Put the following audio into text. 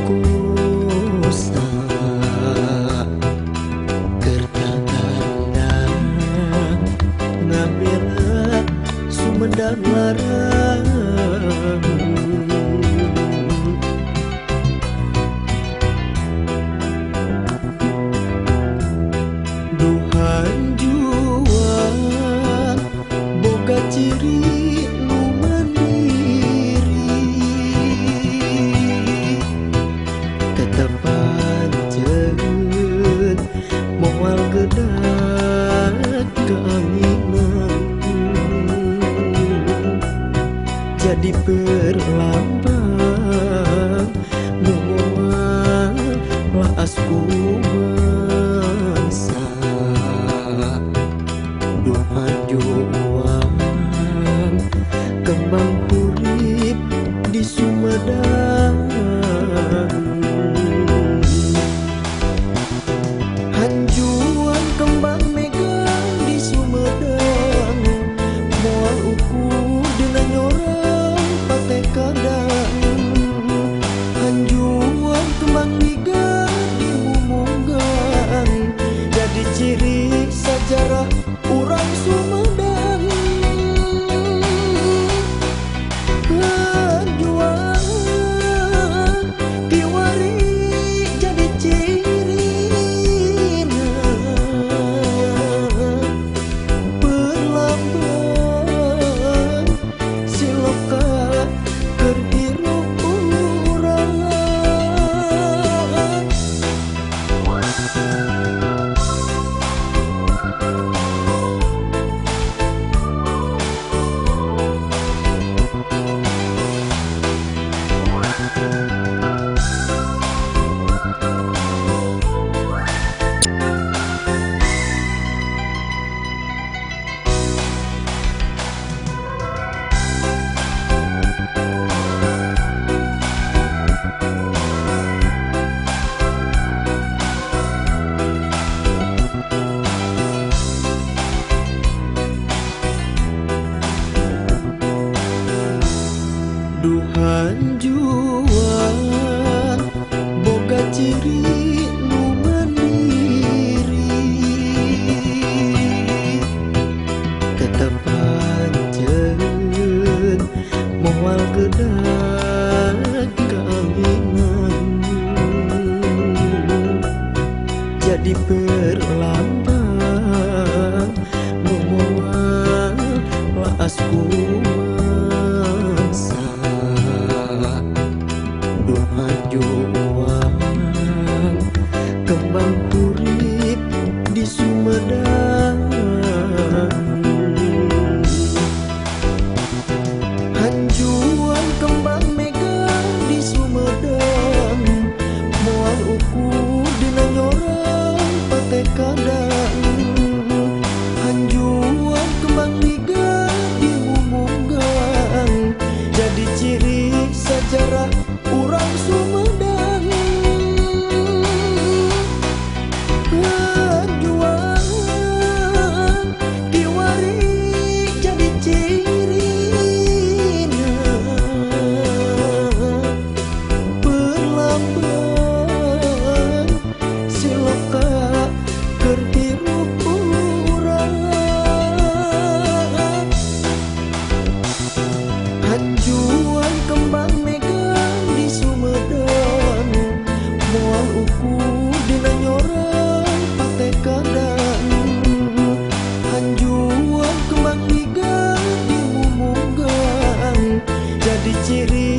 Diperkosa kertatanda ngabela Sumedang Larang. Duhan juang boga ciri moal gedak keanginan, jadi perlambang nu moal laas kumangsa. Duhan juang kembang hurip di Sumedang. Hanjuang kembang mega di Sumedang, moal ukur dina nyorang pate kadang. Hanjuang kembang liga di mumunggan, jadi ciri sajarah urang Sumedang. Hanjuang tiwari jadi ciri Duhan juang boga ciri nu mandiri, tetep anjeun moal gedak keanginan, jadi perlambang nu moal laas kumangsa. Duhan juang kembang hurip di Sumedang. Hanjuang kembang mega di Sumedang, moal ukur dina nyorang pate kadang. Hanjuang kembang liga di mumunggan, jadi ciri sajarah urang Sumedang. Hanjuang tiwari jadi cirina, perlambang siloka keur hirup urang. Hanjuang kembang mega di Sumedang, moal ukur dina nyorang pate kadang. Hanjuang kembang liga di mumunggan, jadi ciri